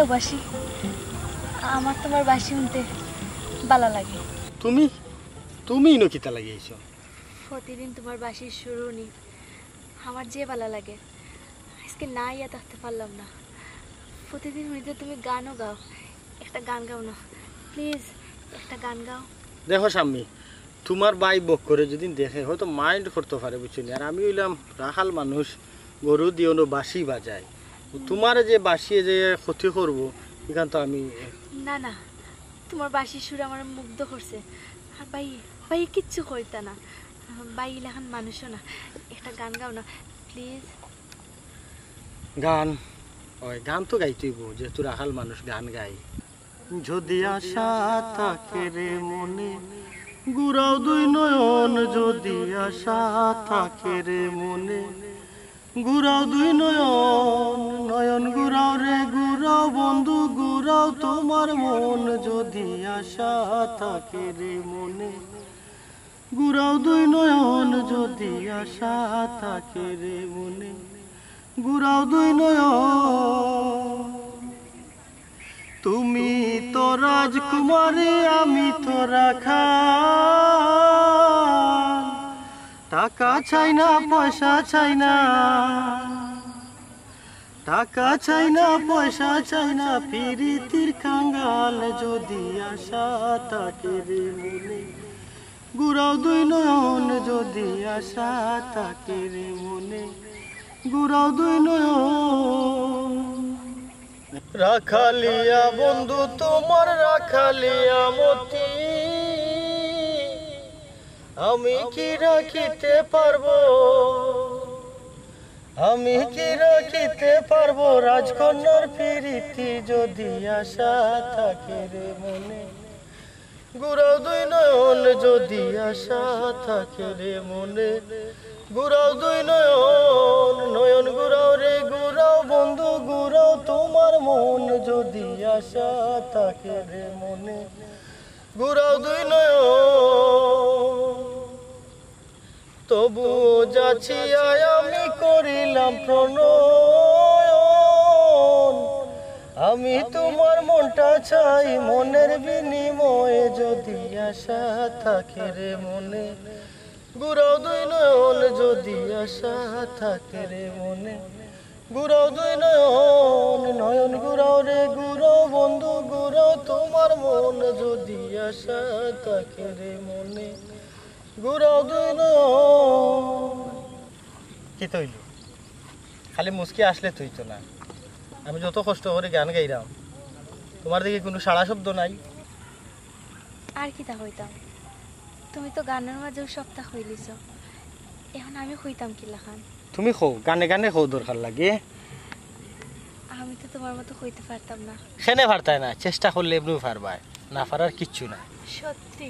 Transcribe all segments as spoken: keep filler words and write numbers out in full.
ও বাঁশি, আমার তুমার বাঁশি হুনতে বালা লাগে। তুমি তুমি ইনো কিতা লাগি আইছো? প্রতিদিন তুমার বাঁশির সুর হুনি, আমার যে বালা লাগে। আইজকে না আইয়া থাকতে পারলাম না। প্রতিদিন হুনি যে তুমি গানও গাও, একটা গান গাও না প্লিজ, একটা গান গাও। দেখো শাম্মী, তুমার ভাই বক্করে যদি দেখে হয়তো মাইন্ড করতো পারে, বুঝছো নি? আর আমি অইলাম রাখাল মানুষ, গরু দিও নো বাঁশি বাজাই। তুমারে যে বাঁশিয়ে যে ক্ষতি করবো, ইখান তো আমি না, না, তুমার বাঁশির সুর আমারে মুগ্ধ করছে। আর ভাই, ভাই কিচ্ছু কইতা না, ভাই ইলাখান মানুষও না। একটা গান গাও না প্লিজ। গান? ওই গান তো গাইতেইবো, যেহেতু রাখাল মানুষ গান গাই। যদি আশা থাকে রে মনে, ঘুরাও দুই নয়ন, যদি আশা থাকে রে মনে, ঘুরাও দুই নয়ন, নয়ন ঘুরাও রে ঘুরাও বন্ধু, ঘুরাও তুমার মন, যদি আশা থাকে রে মনে, ঘুরাও দুই নয়ন, যদি আশা থাকে রে মনে, ঘুরাও দুই নয়ন। তুমি তো রাজকুমারী, আমি তো রাখাল। টাকা চাই না, পয়সা চাই না, টাকা চাই না, পয়সা চাই না, পিরিতির কাঙ্গাল, যদি আশা থাকে রে মনে, ঘুরাও দুই নয়ন, যদি আশা থাকে রে মনে, ঘুরাও দুই নয়ন। রাখালিয়া বন্ধু, তুমার রাখালিয়া মতি আমি কি রাখিতে পারবো? আমি কি রাখিতে পারবো রাজকন্যার পিরিতি, যদি আশা থাকে রে মনে? ঘুরাও দুই নয়ন, যদি আশা থাকে রে মনে, ঘুরাও দুই নয়ন, নয়ন ঘুরাও রে ঘুরাও বন্ধু, ঘুরাও তুমার মন, যদি আশা থাকে রে মনে, ঘুরাও দুই নয়ন। তবুও যাচিয়া আমি করিলাম প্রণয়ন, আমি তুমার মনটা চাই মনের বিনিময়ে, যদি আশা থাকে রে মনে, ঘুরাও দুই নয়ন, যদি আশা থাকে রে মনে, ঘুরাও দুই নয়ন, নয়ন ঘুরাও রে ঘুরাও বন্ধু, ঘুরাও তুমার মন, যদি আশা থাকে রে মনে, ঘুরাও দুই নয়ন। কিতা অইলো? খালি মুচকি আসলে তো অইতো না। আমি যত কষ্ট করি গান গাইরাম, তুমার দেখি কুনু সাড়া শব্দ নাই। আর কিতা কইতাম, তুমি তো গানর মাঝেউ সবতা কইলিছো, এখন আমি কইতাম কিলাখান? তুমি কও, গানে গানে কও দরকার লাগে। আমি তো তুমার মতো কইতে পারতাম না। কেনে পারতায় না? চেষ্টা করলে এমনেউ পারবায়, না পারার কিচ্ছু নাই। সত্যি,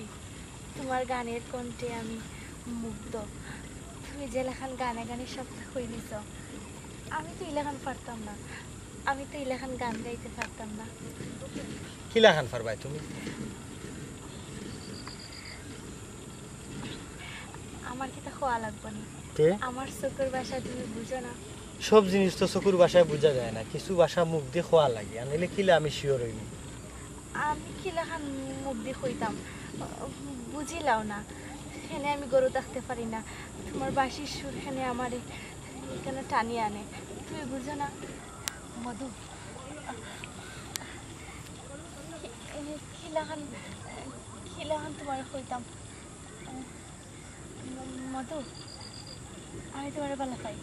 তুমার গানের কণ্ঠে আমি মুগ্ধ। তুমি যেলাখান গানে গানে সবতা কইলিছো, আমি তো ইলাখান পারতাম না, আমি তো ইলাখান গান গাইতে পারতাম না। কিলাখান পারবায় তুমি? আমার কিতা কওয়া লাগবো নি? তে? আমার চকুর ভাষা তুমি বুঝো না। সব জিনিস তো চকুর ভাষায় বুঝা যায় না, কিছু ভাষা মুখদি কওয়া লাগে, আনিলে কিলা আমি শিওর অইমু। আমি কিলাখান মুখদি কইতাম, বুঝিলাও না। হেনে আমি ঘরো থাকতে পারি না, তুমার বাঁশির সুর হেনে আমারে কেনে টানি আনে, তুমি বুঝো না মধু। কি-, কিলাখান, কিলাখান তুমারে কইতাম। মধু, আমি তুমারে ভালা পাই।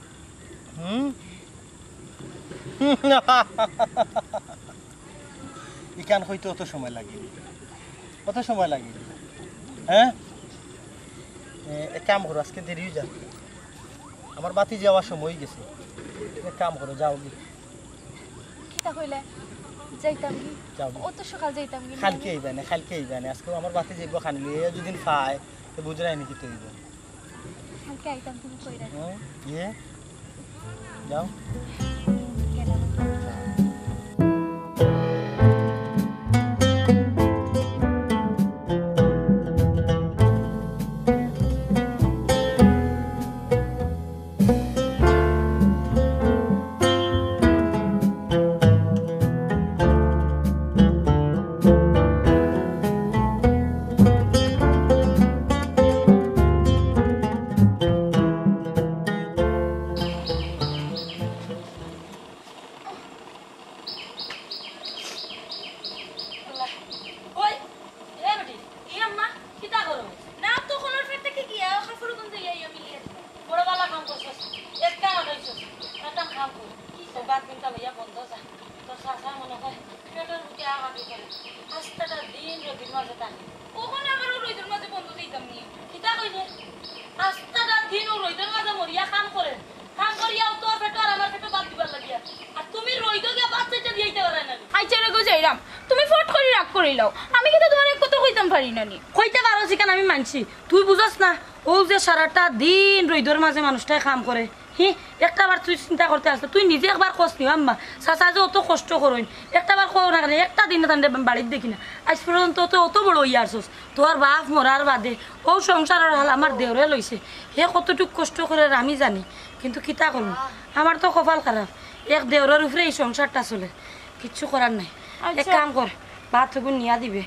হুম? ইখান কইতে অত সময় লাগে? অত সময় লাগে? হ্যাঁ? এ, এক কাম করো, আজকে দেরি অই যার। আমার বাতিজি আওয়ার সময় অই গেছে। এক কাম করো, যাওগি। কিতা কইলে? যাইতামগি? যাওগি। অত সকাল যাইতামগি? কাইলকে আইবানে, কাইলকে আইবানে। আজকে আমার বাতিজি আইবো খানি লইয়া, দুদিন পায়, তে বুঝরায় নি কিতা অইবো। কাইলকে আইতাম, তুমি কইরায়। হুম, ইয়ে, যাও। গেলাম। আস্তাটা দিন রইদর মাঝে থাকে। অখন আবার অউ রইদর মাঝে বন্দ দিতাম নি? কিতা কইলে? আস্তাটা দিন অউ রইদর মাঝে মরিয়া কাম করে। কাম করিয়াও তো পেটো আর আমার পেটো ভাত দিবার লাগিয়া। আর তুমি রইদো গিয়া ভাত চাইটা দিয়াইতে পারো না। আইচ্ছা রে গো যাইরাম, তুমি ফট করি রাগ করিলাও। আমি কিতা তুমারে এক কথা কইতাম পারি না নি? কইতে পারো যেখান আমি মানছি। তুই বুঝস না, অউ যে সারাটা দিন রইদর মাঝে মানুষটায় কাম করে, হি, একটা বার তুই চিন্তা করতে আসলে, তুই নিজে একবার কস নি, আম্মা, চাচা যে অত কষ্ট করইন, একটা বার কও না কেনে, একটা দিন তানরে বাড়িত দেখি না। আইজ পর্যন্ত তো অত বড় অইয়া আরছস, তোর বাপ মরার বাদে অউ সংসারর হাল আমার দেওরে লইছে। হে কতটুক কষ্ট করের আমি জানি, কিন্তু কিতা করমু, আমার তো কপাল খারাপ, এক দেওরর উপরে ই সংসারটা চলে, কিচ্ছু করার নাই। এক আচ্ছা। কাম কর, ভাত অগুন নিয়া দিবে,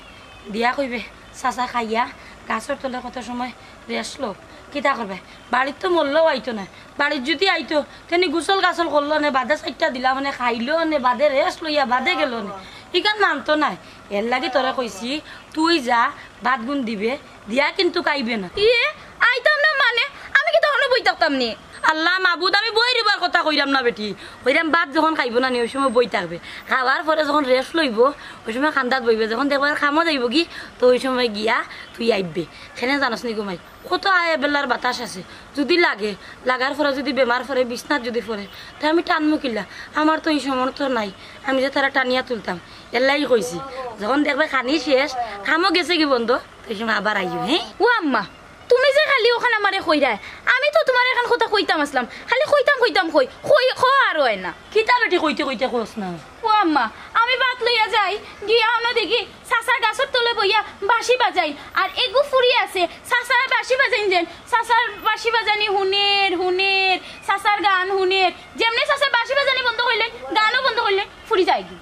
দিয়া কইবে, চাচা খাইয়া গাছর তলে কত সময় rest লও। কিতা করবে? বাড়িত তো মরলেও আইতো না। বাড়িত যুদি আইতো, তে নি গোসল গাছল করলো নে, বাদে চাইট্টা দিলা মানে খাইলো নে, বাদে rest লইয়া বাদে গেলো নে। ইখান মানতো নায়। এরলাগি তোরে কইছি, তুই যা, ভাতগুন দিবে, দিয়া কিন্তু আইবে না। ইয়ে, আইতাম না মানে? আমি কিতা অনো বই থাকতাম নি? আল্লাহ মাবুদ, আমি বই রইবার কথা কইরাম না বেটি। কইরাম ভাত যখন খাইবো না নি, অউ সময় বই থাকবে। খাওয়ার পরে যখন rest লইবো, অউ সময় কান্দাত বইবে। যখন দেখবে আর কামো যাইবোগি, তো অউ সময় গিয়া তুই আইবে। কেনে জানস নি গো মাই, কত আয় এবেলার বাতাস আছে। যুদি লাগে, লাগার পরে যুদি বেমার পড়ে, বিছনাত যুদি পড়ে, তে আমি টানমু কিলা? আমার তো ই সামর্থ্য নাই, আমি যে তারে টানিয়া তুলতাম। এরলাগি কইছি, যখন দেখবে খানি শেষ, কামো গেছেগি বন্দ, তে অউ সময় আবার আইও, হে? ও আম্মা, তুমি যে খালি অখান আমারে কইরায়, আমি তো তুমারে এখান কথা কইতাম আছলাম, খালি কইতাম কইতাম কই, কই, কওয়া আর অয় না। কিতা বেটি কইতে কইতে কস না? ও আম্মা, আমি ভাত লইয়া যাই, গিয়া অনো দেখি চাচার গাছর তলে বইয়া বাঁশি বাজাইন, আর এগু ফুরি আছে, চাচায় বাঁশি বাজাইন যেন, চাচার বাঁশি বাজানি হুনের, হুনের, চাচার গান হুনের, যেমনে চাচায় বাঁশি বাজানি বন্ধ করিলেন, গানও বন্ধ করিলেন, ফুরি যায়গি।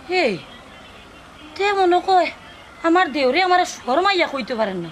হে, তে মনো কয়, আমার দেওরে আমারে শরমাইয়া কইতো পারের না।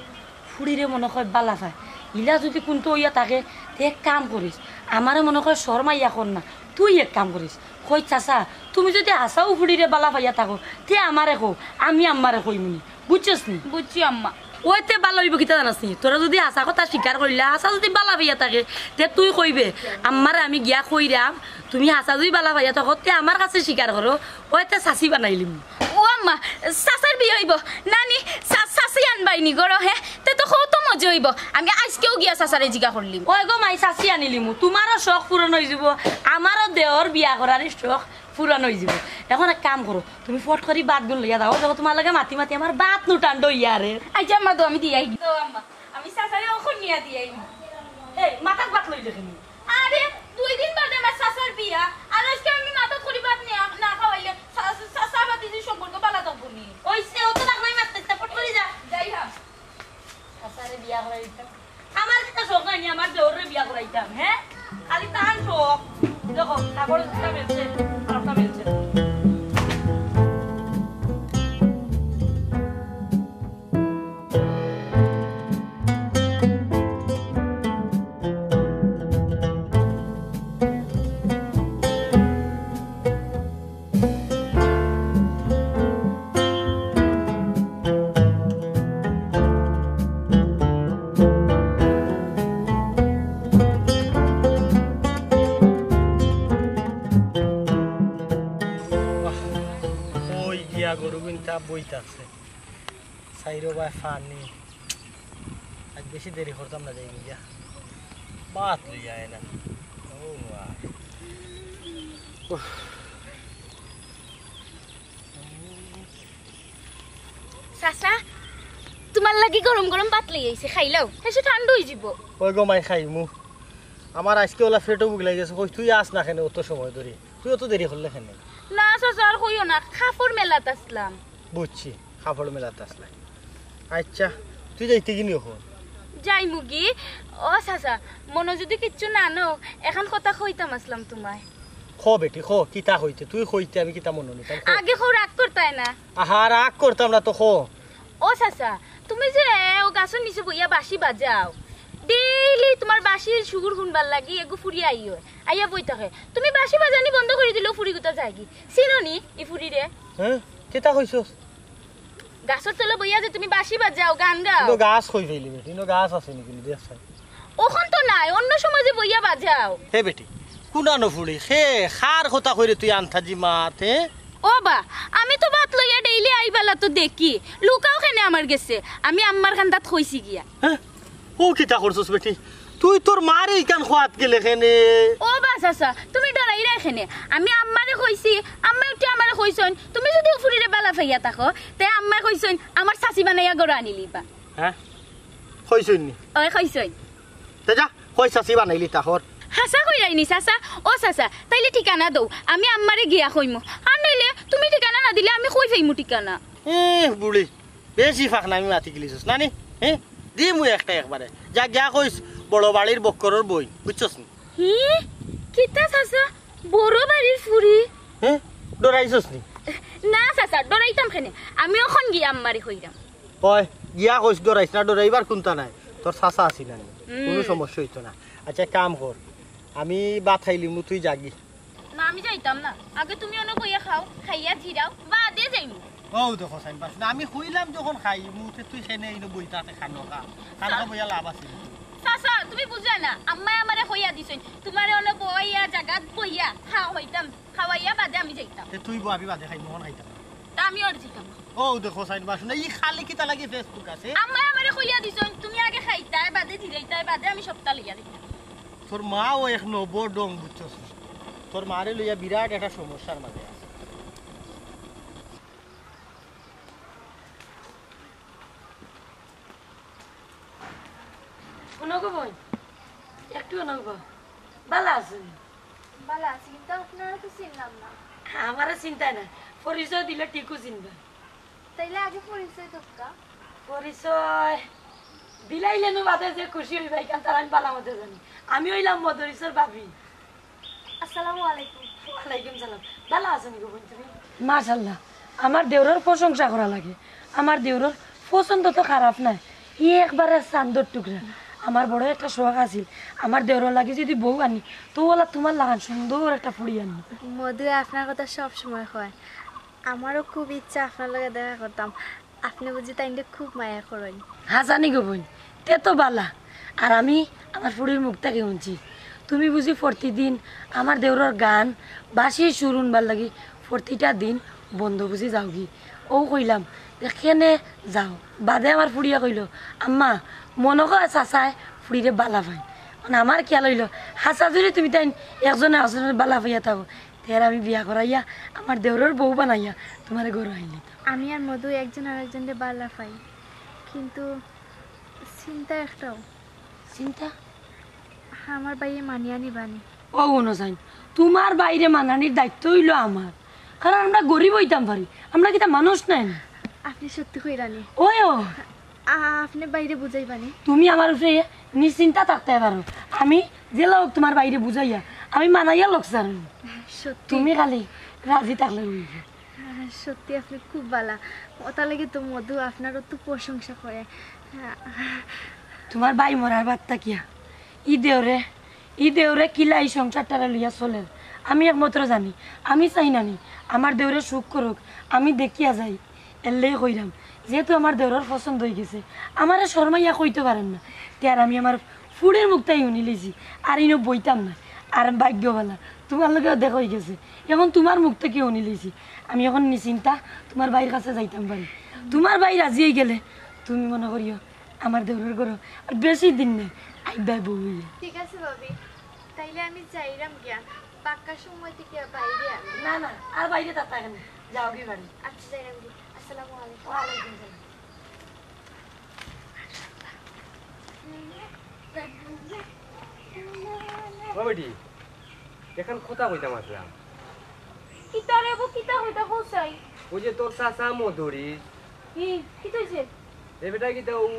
ফুড়িরে মনো কয় বালা পায়। ইলা যুদি কুন্তা অইয়া থাকে, তে এক কাম করিস, আমারে মনো কয় শরমাইয়া কর না, তুই এক কাম করিস, কই, "চাচা, তুমি যুদি হাছাউ ফুড়িরে বালা পাইয়া থাকো, তে আমারে কও, আমি আম্মারে কইমুনি।" বুঝছস নি? বুঝছি আম্মা। অইতে বালা অইবো কিতা জানস নি? তোরা যুদি হাছা কথা স্বীকার করিলা, হাছা যুদি বালা পাইয়া থাকে, তে তুই কইবে, "আম্মারে আমি গিয়া কইরাম, তুমি হাছা যুদি বালা পাইয়া থাকো, তে আমার কাছে স্বীকার করো, অইতে চাচি বানাইলিমু।" ও আম্মা, চাচার বিয়া অইবো। নানি, চা-, চাচি আনবায়নি ঘরো, হে? তে তো কত মজা অইবো। আমি আইজকেউ গিয়া চাচারে জিগা করলিমু। অয় গো মাই, চাচি আনিলিমু। তুমারও শখ পূরণ অইযিবো, আমারও দেওর বিয়া করার শখ পূরণ অইযিবো। অখন এক কাম করো, তুমি ফট করি ভাতগুন লইয়া যাও, দেখো তুমার লগে মাতি মাতি আমার ভাত নু ঠান্ডা অইয়ার। আইচ্ছা আম্মা, তো আমি দিয়াই। তো আম্মা, আমি চাচারে অখন নিয়া দিয়াই। এই, মাথাত ভাত লইলে কেনে? আরে, দুই দিন বাদে আমার চাচার বিয়া, আর আইজকে আমি মাথাত করি ভাত নিয়া না খাওয়াইলে চা-, চা-, চাচা ভাতিজির সম্পর্ক বালা থাকবো নি? অইছে, অত রাগ নাই মাথাত, ফট করি যা। যাই হোক। চাচারে বিয়া করাইতাম। আমার কিতা শখ নায়নি, আমার দেওররে বিয়া করাইতাম, হে? খালি তান শখ। দেখো, কাপড় একটা মেলছে, আর একটা মেলছে। অই গিয়া গরু কিনতা বইতাছে। চাইরো বায় পানি। আইজ বেশি দেরি করতাম না, যাই গিয়া। ভাত লইয়া আয় না। ও মা। উফ। চাচা, তুমার লাগি গরম গরম ভাত লই আইছি, খাইলাও। হেষে ঠান্ডা অইযিবো। অয় গো মাই, খাইমু। আমার আইজকে অলা পেটো ভুক লাগি গেছে। কই, তুই আস না কেনে অত সময় ধরি? তুই অত দেরি করলে কেনে? না চাচা, আর কইও না, কাপড় মেলাত আছলাম। বুঝছি, কাপড় মেলাত আছলায়। আইচ্ছা, তুই যাইতেগি নি অখন? যাইমুগি। ও চাচা, মনো যুদি কিচ্ছু না নেও, একখান কথা কইতাম আছলাম তুমায়। ক বেটি, ক, কিতা কইতে? তুই কইতে আমি কিতা মনো নিতাম, ক। আগে কও, রাগ করতায় না। আহা, রাগ করতাম না তো, ক। ও চাচা, তুমি যে অউ গাছর নিচে বইয়া বাঁশি বাজাও, daily তুমার বাঁশির সুর হুনবার লাগি এগু ফুরি আইও, আইয়া বই থাকে। তুমি বাঁশি বাজানি বন্ধ করি দিলেউ ফুরিগুতা যায়গি। চিনো নি ই ফুরিরে? হে? কিতা কইছস? গাছর তলে বইয়া যে তুমি বাঁশি বাজাও, গান গাও। ইনো গাছ কই পাইলি বেটি? ইনো গাছ আছে নি কুনু, দেখ চাই। অখন তো নাই, অন্য সময় যে বইয়া বাজাও। হে বেটি, কুনানো ফুড়ি, হে, কার কথা কইরে তুই আন্তাজি মাত, হে? ও বা, আমি তো ভাত লইয়া ডেইলি আইবালা তো দেখি, লুকাও কেনে আমার গেছে? আমি আম্মার কান্দাত কইছি গিয়া। হ্যাঁ? ও কিতা করছস বেটি? তুই তোর মারে ইখান কওয়াত গেলে কেনে? ও বা চাচা, তুমি ডরাইরায় কেনে? আমি আম্মারে কইছি, আম্মায় উঠি আমারে কইছইন, তুমি যুদি অউ ফুড়িরে বালা পাইয়া থাকো, তে আম্মায় কইছইন আমার চাচি বানাইয়া ঘরো আনিলিবা। হ্যাঁ? কইছইন নি? ওই কইছইন। তে যা, কই চাচি বানাইলিতা কর। হাছা কইরায়নি চাচা? ও চাচা, তাইলে ঠিকানা দেও, আমি আম্মারে গিয়া কইমু। আর নাইলে তুমি ঠিকানা না দিলে আমি কই পাইমু ঠিকানা? এ বুড়ি, বেশি ফাকনামি মাতি গেলিছস না নি? হ্যাঁ, দিমু একটা একবারে। যা গিয়া কইস বড় বাড়ির বক্করর বইন, বুঝছস নি? হি? কিতা চাচা? বড় বাড়ির ফুড়ি? হ্যাঁ, ডরাইছস নি? না চাচা, ডরাইতাম কেনে? আমি অখন গিয়া আম্মারে কইরাম। ওই, গিয়া কইস ডরাইস না, ডরাইবার কুন্তা নাই। তোর চাচা আছি না নি? হুম। কুনু সমস্যা অইতো না। আচ্ছা, এক কাম কর, আমি ভাত খাইলিমু, তুই যাগি। না, আমি যাইতাম না। আগে তুমি অনো বইয়া খাও, খাইয়া জিরাও, বাদে যাইমু। ও দেখো, সাইন পাস না, আমি কইলাম যখন খাইমু, তে তুই কেনে ইনো বইতাতে খানো খা। খানো খা বইয়া লাভ আছে নি? চাচা, তুমি বুঝরায় না, আম্মায় আমারে কইয়া দিছইন, তুমারে অনো বইয়া জাগাত বইয়া খাওয়াইতাম, খাওয়াইয়া বাদে আমি যাইতাম। তে তুই বো, আমি বাদে খাইমু, অখন খাইতাম না। তা আমি আর যাইতাম না। ও দেখো, সাইন পাস না, ই খালি কিতা লাগি Facebook আছে? আম্মায় আমারে কইয়া দিছইন, তুমি আগে খাইতায়, বাদে জিরাইতায়, বাদে আমি সবটা লইয়া যাইতাম। তোর মাও এক নব ডং, বুঝছস না? তোর মারে লইয়া বিরাট একটা সমস্যার মাঝে আছে। হুনো গো বইন, একটু হুনো গো। বালা আছো নি? বালা আছি, কিন্তু আপনারে তো চিনলাম না। আমারে চিনতায় না, পরিচয় দিলে ঠিকউ চিনবা। তাইলে আগে পরিচয় দেউক্কা। পরিচয় দিলাইলে নু বাদে যে খুশি অইবা, ইখান তার আমি বালা মতো জানি। আমি অইলাম মদরিছর ভাবি। আসসালামু আলাইকুম। ওয়ালাইকুম সালাম। বালা আছো নি গো বইন তুমি? মাশাআল্লাহ, আমার দেওরর প্রশংসা করা লাগে। আমার দেওরর পছন্দ তো খারাপ নায়, ই একবারে চান্দর টুকরা। আমার বড় একটা শখ আছিল, আমার দেওরর লাগি যুদি বউ আনি, তো অলা তুমার লাখান সুন্দর একটা ফুড়ি আনি। মধুয়ে আপনার কথা সব সময় কয়, আমারও খুব ইচ্ছা আপনার লগে দেখা করতাম। আপনে বুঝি তাইনরে খুব মায়া করইন? হাছা নি গো বইন, তে তো বালা। আর আমি আমার ফুড়ির মুখ থাকি হুনছি, তুমি বুঝি প্রতিদিন আমার দেওরর গান, বাঁশির সুর হুনবার লাগি প্রতিটা দিন বন্দো বুঝি যাওগি। অউ কইলাম, তে কেনে যাও? বাদে আমার ফুড়িয়ে কইলো, আম্মা, মনো কয় চাচায় ফুড়িরে বালা পাইন। মানে আমার খিয়াল অইলো, হাছা যুদি তুমি তাইন একজনে আরকজনরে বালা পাইয়া থাকো, তে আর আমি বিয়া করাইয়া আমার দেওরর বউ বানাইয়া তুমারে ঘরো আইলিতাম। আমি আর মধু একজন আরকজনরে বালা পাই, কিন্তু চিন্তা একটাও। চিন্তা? আমার ভাইয়ে মানিয়া নিবা নি। ও হুনো সাইন, তুমার ভাইরে মানানির দায়িত্ব অইলো আমার, কারণ আমরা গরিব অইতাম পারি, আমরা কিতা মানুষ নায় নি? আপনে সত্যি কইরা নি? ওই ও। আ-, আপনে ভাইরে বুঝাইবা নি? তুমি আমার উপরে নিশ্চিন্তা থাকতায় পারো, আমি যেলা অউক তুমার ভাইরে বুঝাইয়া, আমি মানাইয়া লউক ছাড়মু। সত্যি? তুমি খালি রাজি থাকলে অইবো। আহ, সত্যি আপনে খুব বালা। অতার লাগি তো মধু আপনার অত প্রশংসা করে। আহ, তুমার ভাই মরার বাদ থাকিয়া ই দেওরে, ই দেওরে কিলা ই সংসারটারে লইয়া চলের, আমি একমাত্র জানি। আমি চাই না নি আমার দেওরে সুখ করউক, আমি দেখিয়া যাই। এরলাগি কইরাম, যেহেতু আমার দেওরর পছন্দ অইগেছে, আমারে শরমাইয়া কইতো পারের না, তে আর আমি আমার ফুড়ির মুখ থাকি হুনিলিছি, আর ইনো বইতাম না। আর ভাগ্য বালা, তুমার লগেও দেখা অইগেছে, অখন তুমার মুখ থাকি হুনিলিছি। আমি অখন নিশ্চিন্তা তুমার ভাইর কাছে যাইতাম পারি। তুমার ভাই রাজি অইগেলে তুমি মনো করিও আমার দেওরর ঘরো আর বেশি দিন নাই, আইবায় বউ অইয়া। ঠিক আছে ভাবি, তাইলে আমি যাইরাম গিয়া, বাক্কা সময় থাকি বাইরে আমি। না, না, আর বাইরে থাকতায় কেনে? যাওগি বাড়ি। আচ্ছা, যাইরাম গিয়া। আসসালামু আলাইকুম। ওয়ালাইকুম সালাম। ও বেটি, একখান কথা কইতাম আছলাম। কিতা রে বা, কিতা কইতা কও চাই? ওই যে তোর চাচা মদরিছ। ই, কিতা অইছে? এ বেটা কিতা অউ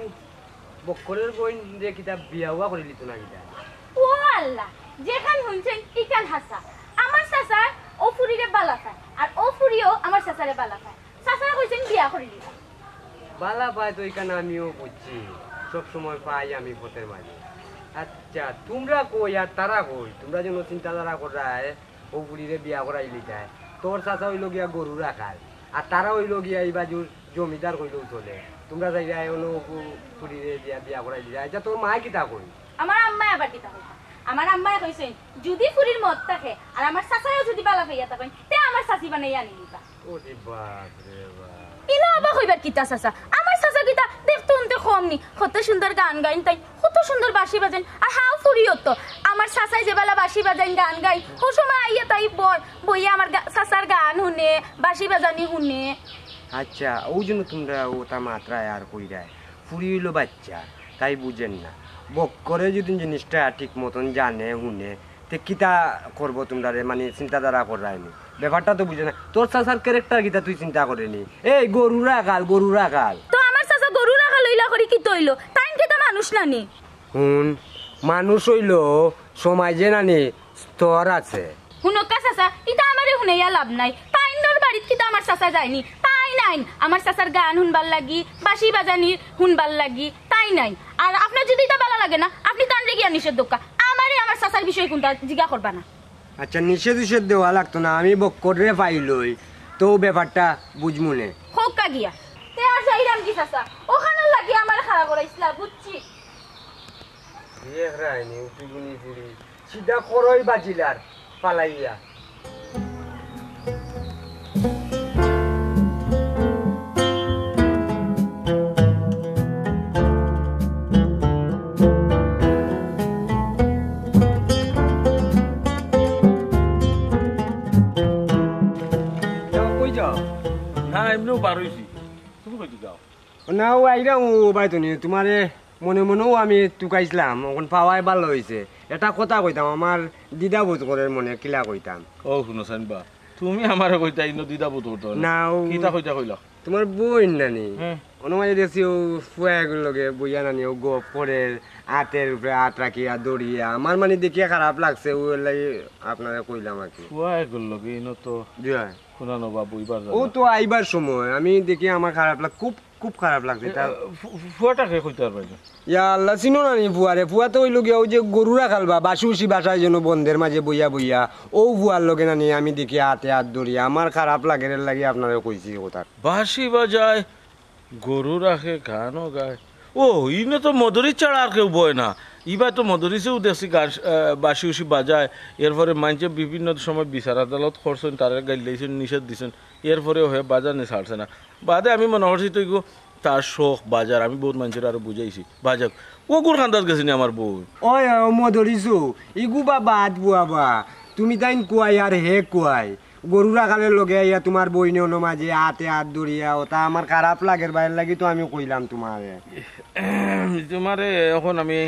বক্করর বইনরে কিতা বিয়া-উয়া করিলিতো না কিতা? ও আল্লাহ, যেখান হুনছইন ইখান হাছা। আমার চাচায় অউ ফুড়িরে বালা পায়, আর অউ ফুড়িও আমার চাচারে বালা পায়। চাচায় কইছইন বিয়া করিলিবা। বালা পায় তো ইখান আমিও বুঝছি, সব সময় পাই আমি পথর মাঝে। আচ্ছা, তুমরা কই আর তারা কই? তুমরা যেন চিন্তাধারা কররায়, অউ ফুড়িরে বিয়া করাইলিতায়। তোর চাচা অইলো গিয়া গরু রাখাল, আর তারা অইলো গিয়া ই বাজুর জমিদার কইলেও চলে। তুমরা যাইরায় অনো ফুড়িরে বিয়া, বিয়া করাইলিতায়। আচ্ছা, তোর মায় কিতা কইন? আমার আম্মায় আবার কিতা কইতা? আমার আম্মায় কইছইন, যুদি ফুরির মত থাকে আর আমার চাচায়ও যুদি বালা পাইয়া থাকইন, তে আমার চাচি বানাইয়া আনি দিবা। ওরে বাপ রে বাপ। ইনো আবার কইবার কিতা চাচা? আমার চাচা কিতা দেখতে হুনতে কম নি? কত সুন্দর গান গাইন তাইন, কত সুন্দর বাঁশি বাজাইন, আর হাও ফুরিও তো। আমার চাচায় যে বালা বাঁশি বাজাইন, গান গাইন, হউ সময় আইয়া তাই বর বইয়া আমার গা-, চাচার গান হুনে, বাঁশি বাজানি হুনে। আচ্ছা, অউ জন্য তুমরা অতা মাতরায় আর কইরায়। ফুরি অইলো বাইচ্চা, তাই বুঝের না। বক্করে যুদি জিনিসটা ঠিক মতন জানে, হুনে, তে কিতা করবো তুমরারে, মানি চিন্তাধারা কররায় নি? ব্যাপারটা তো বুঝে না। তোর চাচার character কিতা তুই চিন্তা করে নি? এই গরু রাখাল, গরু রাখাল। তো আমার চাচা গরু রাখাল অইলা করি কিতা অইলো? তাইন কিতা মানুষ না নি? হুন, মানুষ অইলো, সমাজে না নি স্তর আছে। হুনক্কা চাচা, ইতা আমারে হুনাইয়া লাভ নাই। তাইনর বাড়িত কিতা আমার চাচা যায়নি? তাইন আইন আমার চাচার গান হুনবার লাগি, বাঁশি বাজানি হুনবার লাগি, তাইন আইন। আর আপনার যুদি ইতা বালা লাগে না, আপনি তানরে গিয়া নিষেধ দেউক্কা। আমারে আমার চাচার বিষয়ে কুনতা জিগা করবা না। আচ্ছা, নিষেধ উষেধ দেওয়া লাগতো না, আমি বক্কররে পাইলই, তো ব্যাপারটা বুঝমুনে। কউক্কা গিয়া। তে আর যাইরাম কি চাচা? অখানর লাগি আমারে খাড়া করাইছলা, বুঝছি। এক রাইনি, উঠুগুনি ফুড়ি, সিধা করই বাজিলার, পালাইয়া। যাও, কই যাও? না, এমনেউ বার অইছি। তুমি কই যাও? না, অউ আইরাম, অউ বাইতো নি, তুমারে মনে মনেউ আমি তুকাইছলাম, অখন পাওয়ায় ভালা অইছে। এটা কথা কইতাম, আমার দ্বিধাবোধ করের মনে, কিলা কইতাম। ও, হুনো চাইন বা, তুমি আমারে কইতা, ইনো দ্বিধাবোধ করতায় না। না, অউ কিতা কইতা কইলা? তুমার বইন নানি? হ্যাঁ। অনো মাঝে দেখছি অউ ফুয়া এগুর লগে বইয়া নানি, অউ গপ করের, আতের উপরে আত রাখিয়া, ধরিয়া। আমার মানি দেখিয়া খারাপ লাগছে, অউ এর লাগি আপনারে কইলাম আর কি। ফুয়া এগুর লগে, ইনো তো জি অয়। হুনানো বা বইবার অউ জাগা। তো আইবার সময় আমি দেখি আমার খারাপ লাগ-, খুব খুব খারাপ লাগছে। এ, তা ফু-, ফু-, ফুয়াটারে কইতায় পারবায় না। ইয়া আল্লাহ, চিনো না নি ফুয়ারে? ফুয়া তো অইলো গিয়া অউ যে গরু রাখাল বা, বাঁশি উশি বাজায় যেন বন্দের মাঝে বইয়া বইয়া, অউ ফুয়ার লগে নানি আমি দেখি আতে আত ধরিয়া, আমার খারাপ লাগের, এর লাগি আপনারে কইছি কথা। বাঁশি বাজায়, গরু রাখে, গানও গায়। ও, ইনো তো মদরিছ ছাড়া আর কেউ বয় না। ইবার তো মদরিছেও দেখছি গান, আহ, বাঁশি উশি বাজায়, এরপরে মাইনষে বিভিন্ন সময় বিচার আদালত করছইন, তারে গাইল দিছইন, নিষেধ দিছইন, এরপরেও হে বাজানি ছাড়ছে না। বাদে আমি মনে করছি তো ইগু তার শখ বাজার, আমি বউত মাইনষরে আরো বুঝাইছি, বাজাউক। অগুর কান্দাত গেছে নি আমার বউ? ওই, ওই, মদরিছু, ইগু বা বাদ বুয়া বা, তুমি তাইন কুয়াই আর হে কুয়াই। গরু রাখালের লগে আইয়া তুমার বইনে অনো মাঝে আতে আত ধরিয়া, অতা আমার খারাপ লাগের বা, এর লাগি তো আমি কইলাম তুমারে। তুমারে অখন আমি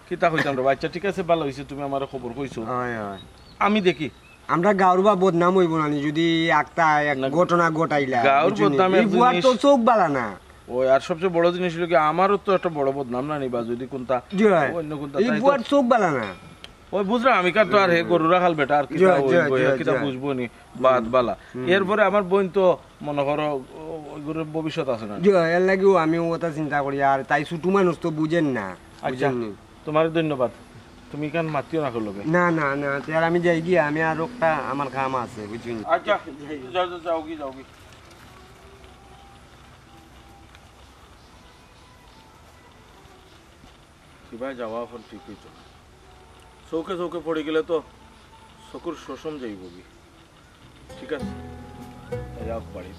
কিতা কইতাম রে বা? আচ্ছা, ঠিক আছে, ভালা অইছে, তুমি আমারে খবর কইছো। হয়, হয়। আমি দেখি, আমরা গাউর বা বদনাম অইবো না নি, যুদি একটা এক না, ঘটনা ঘটাইলা, গাউর বুঝছো নি? বদনাম ই এক ফুয়ার জিনিস। তো চউখ বালা না। ওই, আর সবচেয়ে বড় জিনিস অইলো কি, আমারও তো একটা বড় বদনাম না নি বা, যুদি কুনতা জি অয়। অন্য কুনতা, ই তাই তো ফুয়ার চউখ বালা না। ওই বুঝলাম, আমি কার তো আর হে গরু রাখাল বেটা, আর কিতা জি অয়, জি অয়, অইবো, জি অয়, কিতা জি অয়। বুঝবো নি, বাদ বালা। হুম। এরপরে আমার বইন তো মনে করো, ও-, ওই গরুর ভবিষ্যৎ আছে না। জি অয়, এর লাগিও আমি অতা চিন্তা করি, আর তাই ছোট মানুষ তো বুঝের না, আচ্ছা। বুঝের নি? তুমারে ধন্যবাদ। তুমি ইখান মাতিও না কেউর লগে। না, না, না, তে আর আমি যাইগি, আমি আর একটা আমার কাম আছে, বুঝছো নি? আচ্ছা, যাও, যাও, যাওগি, যাওগি। কিবা যাওয়া অখন ঠিক অইতো না। চউখে চউখে পড়ি গেলে তো চকুর শোষণ যাইবোগি। ঠিক আছে, যাও বাড়ি।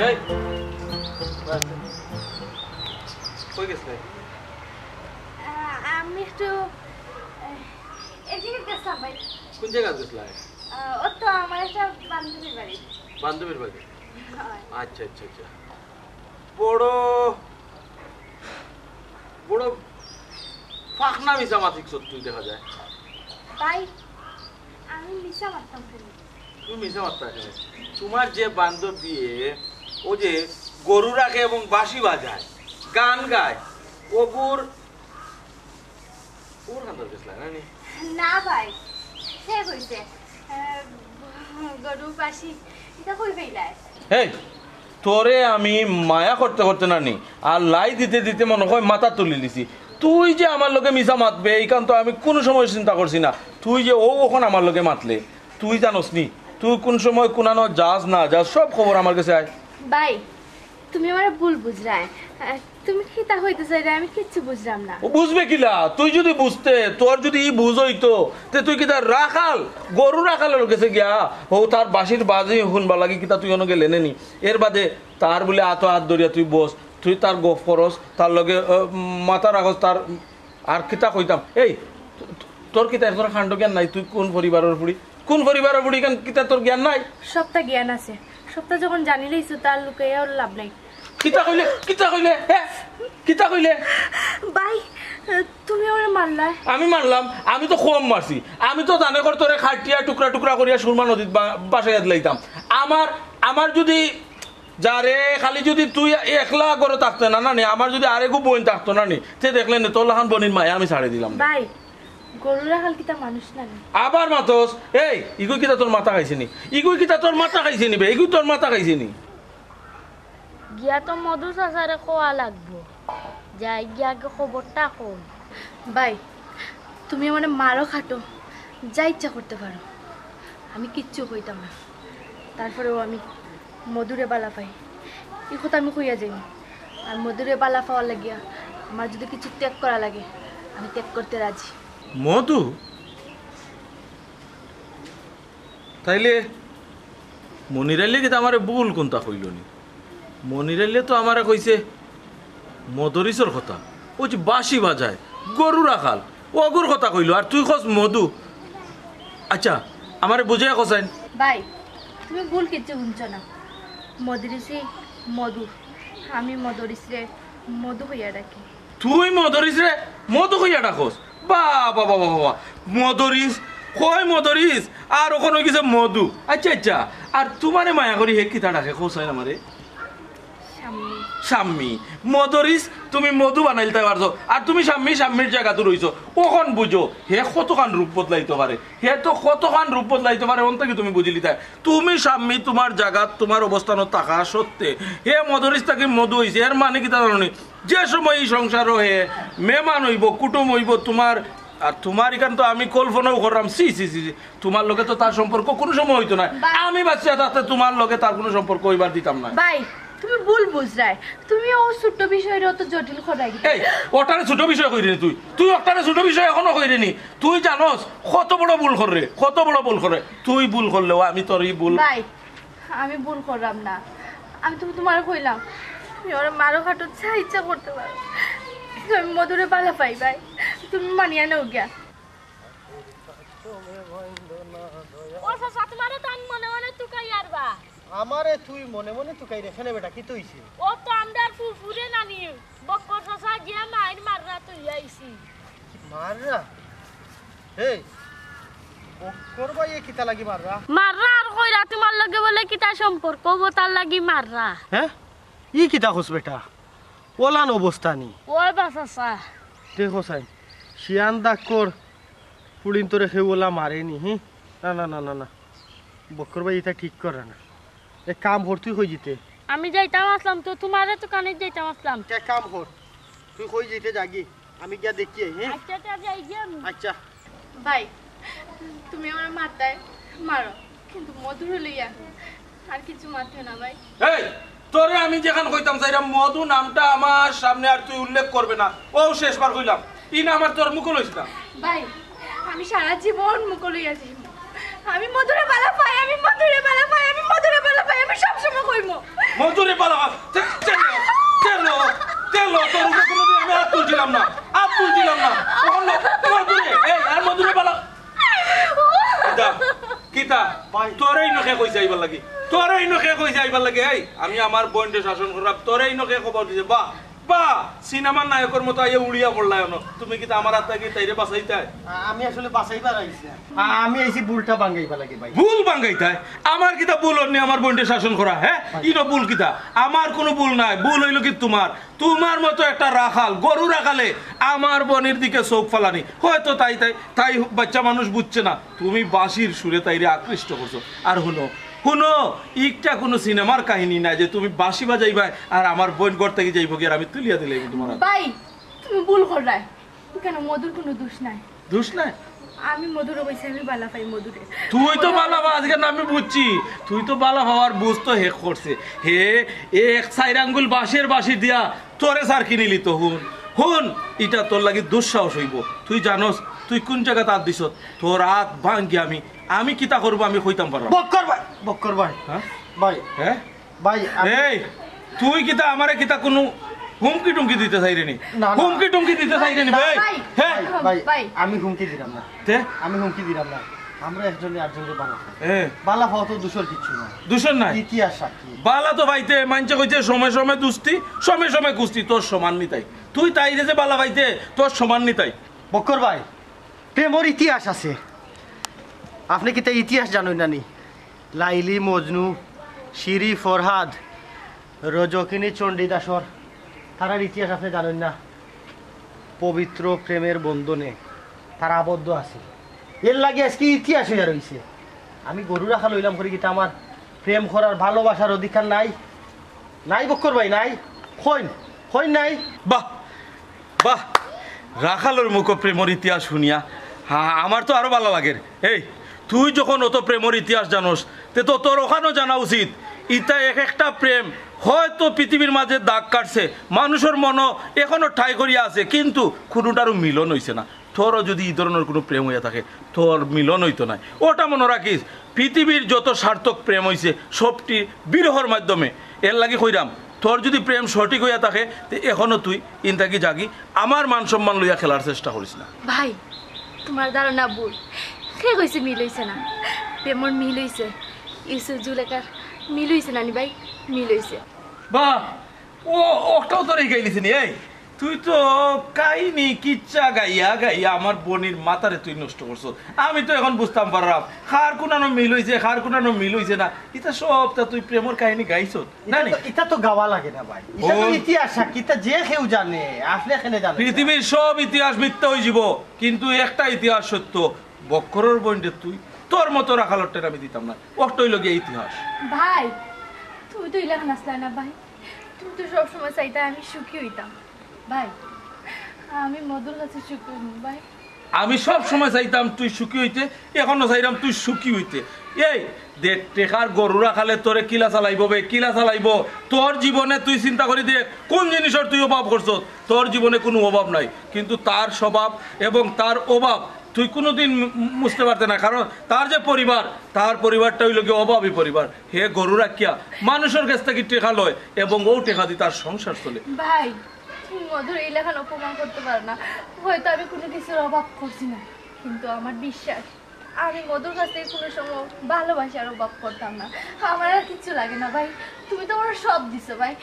এই, কই গেছলে? আহ, আমি একটু, আহ, এক জাগাত গেছলাম ভাই। কোন জাগাত গেছলা? আহ, ও তো আমার একটা বান্ধবীর বাড়ি। বান্ধবীর বাড়ি? হয়। আচ্ছা, আচ্ছা, আচ্ছা। বড়, বড় ফাখনা মিছা মাতিক সত্যি দেখা যায়। ভাই, আমি মিছা মাততাম কেনে? তুমি মিছা মাততা কেনে? তুমার যে বান্ধবীয়ে, ও যে গরু রাখে এবং বাঁশি বাজায়, গান গায়, ওগুর, ওর কান্দাত গেছলা না নি? না ভাই, হে কইছে, আহ, গরু বাঁশি, ইতা কই পাইলায়? এই, তোরে আমি মায়া করতে করতে না নি, আর লাই দিতে দিতে মনে হয় মাথা তুলি দিছি। তুই যে আমার লগে মিছা মাতবে, ইখান তো আমি কুনু সময় চিন্তা করছি না। তুই যে অউ অখন আমার লগে মাতলে, তুই জানোস নি, তুই কুন সময় কুনানো যাস না যাস, সব খবর আমার গেছে আয়। ভাই, তুমি আমারে ভুল বুঝরায়। আহ, তুমি কিতা কইতে চাইরায়, আমি কিচ্ছু বুঝরাম না। ও বুঝবে কিলা? তুই যুদি বুঝতে, তোর যুদি ই বুঝ অইতো, তে তুই কিতা রাখাল, গরু রাখালর গেছে গিয়া, অউ তার বাঁশির বাজি হুনবার লাগি কিতা তুই অনো গেলে নে নি? এর বাদে তার বুলে আতো আত ধরিয়া তুই বস, তুই তার গফ করস, তার লগে, আহ, মাথা রাখস, তার আর কিতা কইতাম? এই, তো-, তোর কিতা এখনো কাণ্ড জ্ঞান নাই? তুই কুন পরিবারর ফুড়ি? কুন পরিবারর ফুড়ি? ইখান কিতা তোর জ্ঞান নাই? সবটা জ্ঞান আছে। সবটা যখন জানি লাইছো, তার লুকাইয়া আর লাভ নাই। কিতা কইলে? কিতা কইলে? হ্যাঁ? কিতা কইলে? ভাই, তুমি ওরে মারলা। আমি মারলাম? আমি তো কম মারছি। আমি তো জানে কর তোরে কাটিয়া টুকরা টুকরা করিয়া সুরমা নদীত বা-, ভাসাইয়া দিলাইতাম। আমার, আমার যুদি যারে, খালি যুদি তুই একলা ঘরো থাকতে না, না নি, আমার যুদি আরেকগু বইন থাকতো না নি, তে দেখলে নে, তোর লাখান বইনর মায়া আমি ছাড়ি দিলাম না। ভাই, গরু রাখাল কিতা মানুষ না নি? আবার মাতস, এই, ইগুই কিতা তোর মাথা খাইছে নি? ইগুই কিতা তোর মাথা খাইছে নি বে? ইগুই তোর মাথা খাইছে নি? গিয়া তো মধু চাচারে কওয়া লাগবো, যাই গিয়া আগে খবরটা কই। ভাই, তুমি আমারে মারো কাটো, যা ইচ্ছা করতে পারো, আমি কিচ্ছু কইতাম না। তারপরেও আমি মধুরে বালা পাই, ই কথা আমি কইয়া যাইমু। আর মধুরে বালা পাওয়ার লাগিয়া আমার যুদি কিছু ত্যাগ করা লাগে, আমি ত্যাগ করতে রাজি। মধু? তাইলে মনিরাইলে কিতা আমারে ভুল কুনতা কইলো নি? মনিরাইলে তো আমারে কইছে মদরিসর কথা, অউ যে বাঁশি বাজায়, গরু রাখাল, অগুর কথা কইলো, আর তুই কস মধু। আচ্ছা, আমারে বুঝাইয়া কছাইন। ভাই, তুমি ভুল কিচ্ছু হুনছো না। মদরিসি মধু, আমি মদরিসরে মধু কইয়া ডাকি। তুই মদরিসরে মধু কইয়া ডাকস? বাবা, বাবা, বাবা, মদরিস, কই মদরিস, আর অখন অইগেছে মধু। আচ্ছা, আচ্ছা, আর তুমারে মায়া করি হে কিতা ডাকে, কছাইন আমারে? শাম্মী। শাম্মী, মদরিস, তুমি মধু বানাইলতায় পারছো, আর তুমি শাম্মী, শাম্মীর জাগাত রইছো। অখন বুঝো, হে কতখান রূপ বদলাইতো পারে, হে তো কতখান রূপ বদলাইতো পারে, অন থাকি তুমি বুঝিলিতায়। তুমি শাম্মী, তুমার জাগাত, তুমার অবস্থানো থাকা সত্ত্বে, হে মদরিস থাকি মধু অইছে, এর মানে কিতা জানো নি? যে সময় ই সংসারো হে মেহমান অইবো, কুটুম অইবো, তুমার, আর তুমার ইখান তো আমি কল্পনাও কররাম, ছি, ছি, ছি, ছি। তুমার লগে তো তার সম্পর্ক কুনু সময় অইতো নায়। বা- আমি বাঁচিয়া থাকতে তুমার লগে তার কুনু সম্পর্ক অইবার দিতাম নায়। ভাই, তুমি ভুল বুঝরায়। তুমি অউ ছোট বিষয়রে অত জটিল করাই দিতায়। এই, অটারে ছোট বিষয় কইরে নি তুই? তুই অটারে ছোট বিষয় অখনো কইরে নি? তুই জানোস কত বড় ভুল কররে, কত বড় ভুল কররে। তুই ভুল করলেও আমি তোর ই ভুল ভাই, আমি ভুল কররাম না। আমি তো তুমারে কইলাম, তুমি ওরে মারো কাটো, যা ইচ্ছা করতে পারো। কিন্তু আমি মধুরে বালা পাই ভাই, তুমি মানিয়া নেও গিয়া। ও চাচা, তুমারে তো আমি মনে মনে তুকাই আর বা। আমারে তুই মনে মনে তুকাইরে কেনে বেটা, কিতা অইছে? ও তো আমরার ফুফুরে নানি, বক্কর চাচা গিয়া মাইর মাররা তুই আইছি। মাররা? এই, বক্কর ভাইয়ে কিতা লাগি মাররা? মাররা আর কইরা তুমার লগে বুলে কিতা সম্পর্ক, অউ তার লাগি মাররা। হ্যাঁ? ই কিতা কস বেটা? অলান অবস্থা নি? ওই বা চাচা। দেখো চাইন, শিয়ান ডাক্কর, ফুড়িন্তরে কেউ অলা মারে নি, হি? না, না, না, না, না। বক্কর ভাই ইতা ঠিক কররা না। এক কাম কর, তুই কই যিতে? আমি যাইতাম আছলাম তো, তুমারে তুকানিত যাইতাম আছলাম। এক কাম কর, তুই কই যিতে যাগি, আমি গিয়া দেখি আই, হি? আচ্ছা, তে যাই গিয়া আমি। আচ্ছা। ভাই, তুমি আমারে মারতায় মারো, কিন্তু মধুরে লইয়া আর কিচ্ছু মাতিও না ভাই। এই, তোরে আমি যেখান কইতাম চাইরাম, মধু নামটা আমার সামনে আর তুই উল্লেখ করবে না। অউ শেষবার কইলাম, ই নাম আর তোর মুখো লইস না। ভাই, আমি সারা জীবন মুখো লইয়া যাইমু। আমি মধুরে বালা পাই, আমি মধুরে বালা পাই, আমি মধুরে বালা পাই, আমি সবসময় কইমু। মধুরে বালা পাই, তে-, তেলো, তেলো, তেলো, তোর উপরে কোনোদিন আমি আত তুলছিলাম না, আত তুলছিলাম না। অখন মধুরে, এই, আর মধুরে বালা কিতা? কিতা? ভাই। তোরে ইনো কে কইছে আইবার লাগি? তোরে ইনো কে কইছে আইবার লাগি? এই, আমি আমার বইনরে শাসন কররাম, তোরে ইনো কে খবর দিছে? বাহ, বাহ, সিনেমার নায়কর মতো আইয়া উড়িয়া পড়লায় অনো। তুমি কিতা আমার আত থাকি তাইরে বাঁচাইতায়? আ-, আমি আসলে বাঁচাইবার আইছি না। আ-, আমি আইছি ভুলটা ভাঙ্গাইবার লাগি ভাই। ভুল ভাঙ্গাইতায়? আমার কিতা ভুল অর নি আমার বইনরে শাসন করা, হ্যাঁ? ভাই। ইনো ভুল কিতা? আমার কুনু ভুল নাই, ভুল অইলো কি তুমার? তুমার মতো একটা রাখাল, গরু রাখালে আমার বইনর দিকে চউখ ফালানি। হয়তো তাই, তাই, তাই বাইচ্চা মানুষ বুঝছে না। তুমি বাঁশির সুরে তাইরে আকৃষ্ট করছো। আর হুনো, হুনো, ইটা কুনু সিনেমার কাহিনী না যে তুমি বাঁশি বাজাইবায় আর আমার বইন ঘর থাকি যাইবোগি আর আমি তুলিয়া দিলাইমু তুমার আতো। ভাই, তুমি ভুল কররায়। কেন, মধুর কোনো দোষ নাই। দোষ নাই? আমি মধুরে কইছি, আমি বালা পাই মধুরে। তুই তো বালা পা-, আজকে না আমি বুঝছি, তুই তো বালা পাওয়ার বুঝ তো হেক করছে। হে, এ এক চাইর আঙ্গুল বাঁশের বাঁশি দিয়া তোরে সার কিনিলি তো। হুন, হুন, ইটা তোর লাগি দুঃসাহস অইবো। তুই জানোস তুই কোন জাগাত আত দিছস? তোর আত ভাঙ্গি আমি, আমি কিতা করবো আমি কইতাম পাররাম। বক্কর ভাই, বক্কর ভাই। হ্যাঁ? ভাই, হ্যাঁ? ভাই, আমি এই, তুই কিতা আমারে কিতা কুনু হুমকি টুমকি দিতে চাইরে নি? না, না। হুমকি টুমকি দিতে চাইরে নি, ভাই? ভাই, হ্যাঁ? ভাই, ভাই, ভাই। আমি হুমকি দিরাম না। তে? আমি হুমকি দিরাম না। আমরা একজনে আরজনরে বালা পাই। এ। বালা পাওয়া তো দোষর কিচ্ছু না। দোষর নাই? ইতিহাস সাক্ষী। বালা তো পাইতে, মানষে কইছে সময় সময় দুস্তি, সময় সময় কুস্তি, তোর সমান নি তাই। তুই তাইরে যে বালা পাইতে, তোর সমান নি তাই। বক্কর ভাই, প্রেমর ইতিহাস আছে। আপনে কিতা ইতিহাস জানইন না নি? লাইলি মজনু, শিরি ফরহাদ, রজকিনী চণ্ডীদাসর, তারার ইতিহাস আপনে জানইন না? পবিত্র প্রেমের বন্ধনে তারা আবদ্ধ আছে। এর লাগি আজকে ইতিহাস অইয়া রইছে। আমি গরু রাখাল অইলাম করি কিতা আমার প্রেম করার ভালোবাসার অধিকার নাই? নাই বক্কর ভাই, নাই। কইন, কইন নাই। বাহ, বাহ, রাখালর মুখো প্রেমর ইতিহাস হুনিয়া, হা, আমার তো আরো বালা লাগের। এই, তুই যখন অত প্রেমর ইতিহাস জানোস, তে তো তোর অখানও জানা উচিত। ইতা এক একটা প্রেম হয়তো পৃথিবীর মাঝে দাগ কাটছে, মানুষর মনো এখনো ঠাই করিয়া আছে, কিন্তু কুনুটারও মিলন অইছে না। তোরও যদি ই ধরনর কুনু প্রেম অইয়া থাকে, তোর মিলন অইতো নায়। ওটা মনো রাখিস, পৃথিবীর যত সার্থক প্রেম অইছে, সবটি বিরহর মাধ্যমে। এর লাগি কইরাম, তোর যদি প্রেম সঠিক অইয়া থাকে, তে এখনো তুই ইন থাকি যাগি, আমার মান সম্মান লইয়া খেলার চেষ্টা করিস না। ভাই, তুমার ধারণা ভুল। কে কইছে মিল অইছে না? প্রেমর মিল অইছে। ইউসুফ জুলেখার মিল অইছে না নি ভাই? মিল অইছে। বাহ, ও, ওটাও তোর এই গাইলিছে নি, এই? তুই তো কাহিনী কিচ্ছা গাইয়া গাইয়া আমার বইনর মাথারে তুই নষ্ট করছস। আমি তো এখন বুঝতাম পাররাম, কার কুনানো মিল অইছে, কার কুনানো মিল অইছে না। ইতা সবতা তুই প্রেমর কাহিনী গাইছস, না ইতা নি? তো, ইতা তো গাওয়া লাগে না ভাই, ইতা তো ও। ইতিহাস সাক্ষী, ইতা যে কেউ জানে, আপনে কেনে জানেন না? পৃথিবীর সব ইতিহাস মিথ্যা অইযিবো, কিন্তু একটা ইতিহাস সত্য, বক্করর বইনরে তুই তোর মতো রাখালর টের আমি দিতাম না, ওটা অইলো গিয়া ইতিহাস। ভাই, তুমি তো ইলাখান আছলায় না ভাই, তুমি তো সবসময় চাইতায় আমি সুখী অইতাম। ভাই, আমি মধুর কাছে সুখী অইমু ভাই। আমি সব সময় চাইতাম তুই সুখী অইতে, এখনো চাইরাম তুই সুখী অইতে। এই দেড় টেকার গরু রাখালে তোরে কিলা চালাইবো বে, কিলা চালাইবো? তোর জীবনে তুই চিন্তা করি দেখ, কুন জিনিসর তুই অভাব করছস? তোর জীবনে কুনু অভাব নাই, কিন্তু তার স্বভাব এবং তার অভাব তুই কুনুদিন মু-, মুছতে পারতে না, কারণ তার যে পরিবার, তার পরিবারটা অইলো গিয়া অভাবী পরিবার। হে গরু রাখিয়া মানুষর গেছ থাকি টেকা লয় এবং অউ টেকা দি তার সংসার চলে। ভাই, তুমি মধুরে ইলাখান অপমান করতে পারো না। হয়তো আমি কুনু কিছুর অভাব করছি না, কিন্তু আমার বিশ্বাস, আমি মধুর কাছ থাকি কুনু সময় ভালোবাসার অভাব করতাম না। আমার আর কিচ্ছু লাগে না ভাই, তুমি তো আমারে সব দিছো ভাই।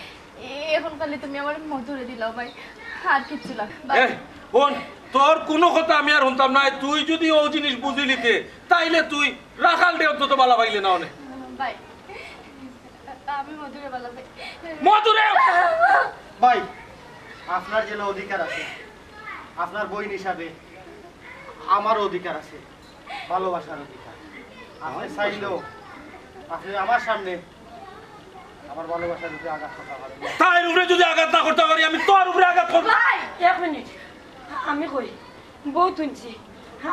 এ-, এখন খালি তুমি আমার মধুরে দিলাও ভাই, আর কিচ্ছু লাগে না ভাই। এ, হুন, তোর কুনু কথা আমি আর হুনতাম নায়। তুই যুদি অউ জিনিস বুঝিলিতে, তাইলে তুই রাখালরে অন্তত বালা পাইলে না অনে। ভাই, আমি মধুরে বালা পাই। মধুরে! ভাই, আপনার যেন অধিকার আছে, আপনার বইন হিসাবে আমারও অধিকার আছে, ভালোবাসার অধিকার। আপনে চাইলেও, আপনে আমার সামনে আমার ভালোবাসার উপরে আঘাত করতে পারেন। তাইর উপরে যুদি আঘাত না করতে পারি, আমি তোর উপরে আঘাত করবো। ভাই! এক মিনিট, আমি কই, বউত হুনছি,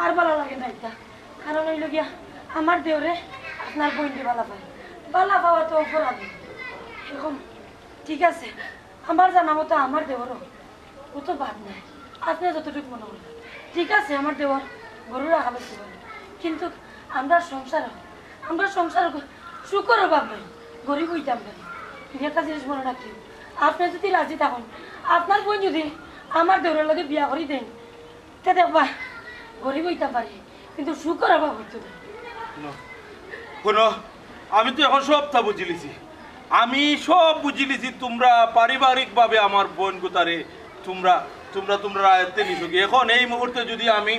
আর বালা লাগে না ইতা। কারণ অইলো গিয়া, আমার দেওরে আপনার বইনরে বালা পায়, বালা পাওয়া তো অপরাধ। এখন ঠিক আছে, আমার জানা মতো আমার দেওরও অত বাদ নাই, আপনে যতটুক মনো করইন। ঠিক আছে, আমার দেওর গরু রাখাল অইতে পারে, কিন্তু আমরার সংসার, আমরার সংসার সুখর অভাব নাই, গরিব অইতাম না। ই একটা জিনিস মনো রাখিও, আপনে যুদি রাজি থাকইন, আপনার বইন যুদি আমার দেওরর লগে বিয়া করি দেইন, তে দেখবা, গরিব অইতাম পারি, কিন্তু সুখর অভাব অইতো না। হুনো, হুনো, আমি তো এখন সবতা বুঝিলিছি, আমি সব বুঝিলিছি। তুমরা পারিবারিকভাবে আমার বইন গুতারে, তুমরা, তুমরা, তুমরার আয়ত্তে নিছোগি। এখন এই মুহূর্তে যুদি আমি,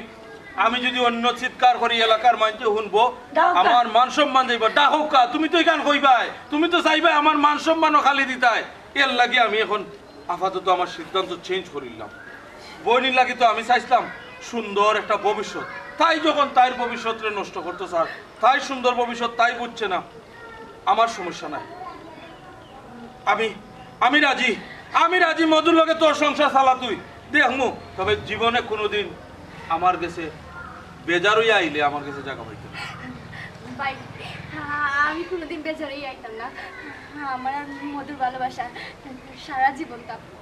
আমি যুদি অইন্য চিৎকার করি, এলাকার মানষে হুনবো, ডাকউক্কা। আমার মান সম্মান যাইবো। ডাকউক্কা, তুমি তো ইখান কইবায়, তুমি তো চাইবায় আমার মান সম্মানও খালি দিতায়। এর লাগি আমি এখন আপাতত আমার সিদ্ধান্ত change করিলাম। বইনর লাগি তো আমি চাইছলাম সুন্দর একটা ভবিষ্যৎ, তাই যখন তাইর ভবিষ্যৎরে নষ্ট করতো চার, তাইর সুন্দর ভবিষ্যৎ তাই বুঝছে না, আমার সমস্যা নাই। আমি, আমি রাজি, আমি রাজি মধুর লগে তোর সংসার চালা তুই। দেখমু, তবে জীবনে কোনোদিন আমার গেছে বেজার অইয়া আইলে আমার গেছে জাগা পাইতো না। ভাই, আমি কোনোদিন বেজার অইয়া আইতাম না। আমার আর মধুর ভালোবাসা সারা জীবন থাকবো।